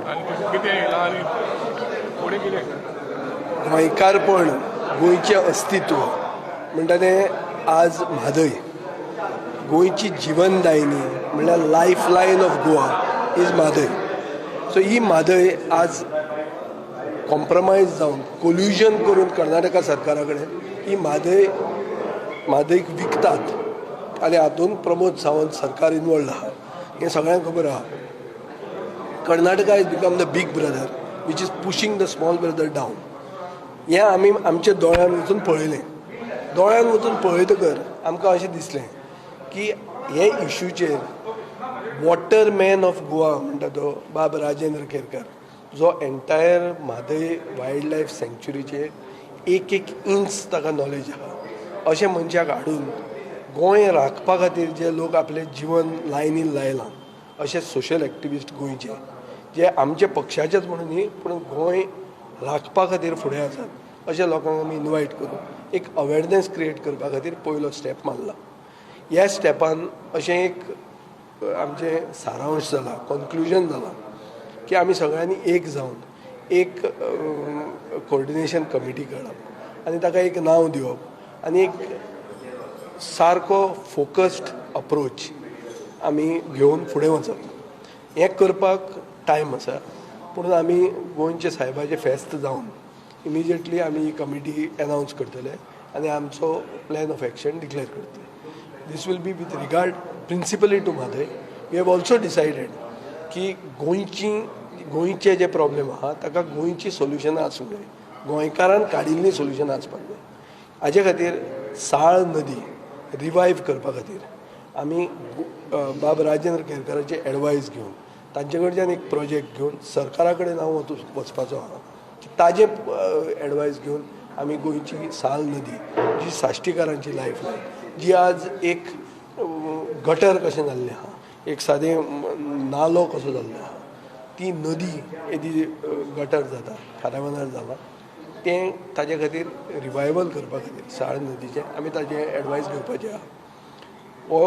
आनी कितें येयलां आनी फुडें कितें? गोंयकारपण, गोंयचें अस्तित्व म्हणटा तें आज म्हादय. गोंयची जिवनदायिनी म्हणल्यार life line of Goa is Mhadei. So ही म्हादय आज कॉम्प्रमायज जावन, कोल्युजन करून कर्नाटका सरकारा कडेन ही म्हादय, म्हादयक विकतात आनी हातूंत प्रमोद सावंत सरकार इनवॉल्ड आहा हें सगळ्यांक खबर आहा. Karnataka is become the big brother which is pushing the small brother down. हें आमी आमच्या दोळ्यान वचून पळयलें. दोळ्यान वचून पळयतकर आमकां अशें दिसलें की हे इशूचेर वॉटर मॅन ऑफ गोवा म्हणटा तो बाब राजेंद्र केरकर, जो एंटायर म्हादय वायल्ड लायफ सँक्चुरीचे एक एक इंच ताका नॉलेज आहा, अशें मनशाक हाडून गोंय राखपा खातीर जे लोक आपलें जिवन लायनीन लायलां, अशे सोशल एक्टिविस्ट गोंयचे, जे आमच्या पक्षाचेच म्हणून न्ही, पूण गोंय राखपा खातीर फुडें आसात, अशा लोकांक आमी इनवायट करून एक अवेरनेस क्रिएट करपा खातीर पयलो स्टेप मारला. ह्या स्टेपान अशें एक आमचें सारांश जाला, कॉन्क्लुजन जालां की आमी सगळ्यांनी एक जावन एक कोऑर्डिनेशन कमिटी काडप आनी ताका एक नांव दिवप आनी एक सारको फोकस्ड अप्रोच आमी घेवन फुडें वचप. हें करपाक टायम आसा, पूण आमी गोंयचे सायबाचें फेस्त जावन इमिजिएटली आमी ही कमिटी एनावन्स करतले आनी आमचो प्लॅन ऑफ एक्शन डिक्लेअर करतले. This will be with regard principally to Mhadei. We have also decided की गोंयचे जे प्रॉब्लेम आहा ताका गोंयची सोल्युशनां आसूंक जाय, गोंयकारान काडिल्लीं सोल्युशनां आसपाक जाय. हाजे खातीर साळ नदी रिवायव करपा खातीर आमी बाब राजेंद्र केरकाराचे एडवायस घेवन, तांचे कडच्यान एक प्रोजेक्ट घेवन सरकारा कडेन हांव वचपाचो आहा की ताजे एडवायस घेवन आमी गोंयची साल नदी, जी साश्टीकारांची लायफ लायन, जी आज एक गटर कशें जाल्लें आहा, एक सादें नालो कसो जाल्लो आहा, ती नदी येदी गटर जाता, खाऱ्या जाला, तें ताजे खातीर रिवायवल करपा खातीर साळ नदीचें आमी ताजें एडवायस घेवपाचें आहा. हो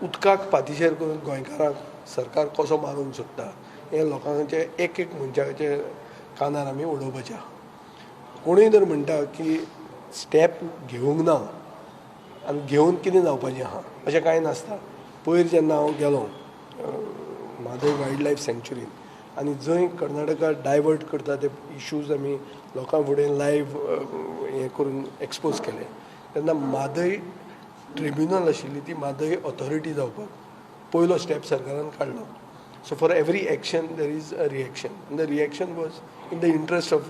उदकाक पातिशेर करून गोंयकारांक सरकार कसो मारूंक सोदता हें लोकांचे एक एक मनशाचे कानार आमी उडोवपाचें आहा. कोणूय जर म्हणटा की स्टेप घेवंक ना आनी घेवन कितें जावपाचें आहा, अशें कांय नासता. पयर जेन्ना हांव गेलो म्हादय वायल्ड लायफ सँक्चुरीन आनी जंय कर्नाटका डायवर्ट करता ते इश्यूज आमी लोकां फुडें लायव्ह हें करून एक्सपोज केले, तेन्ना म्हादय ट्रिब्युनल आशिल्ली ती म्हादय ऑथॉरिटी जावपाक पयलो स्टेप सरकारान काडलो. So for every action there is a reaction. The reaction was in the interest of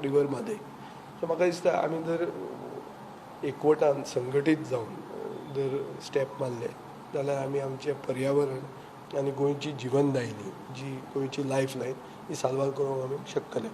river Mhadei. So म्हाका दिसता आमी जर एकवटान संघटीत जावन जर स्टेप मारले जाल्यार आमी आमचें पर्यावरण आनी गोंयची जिवनदायिनी, जी गोंयची लायफ लायन, ही साल्वार करूंक आमी शकतले.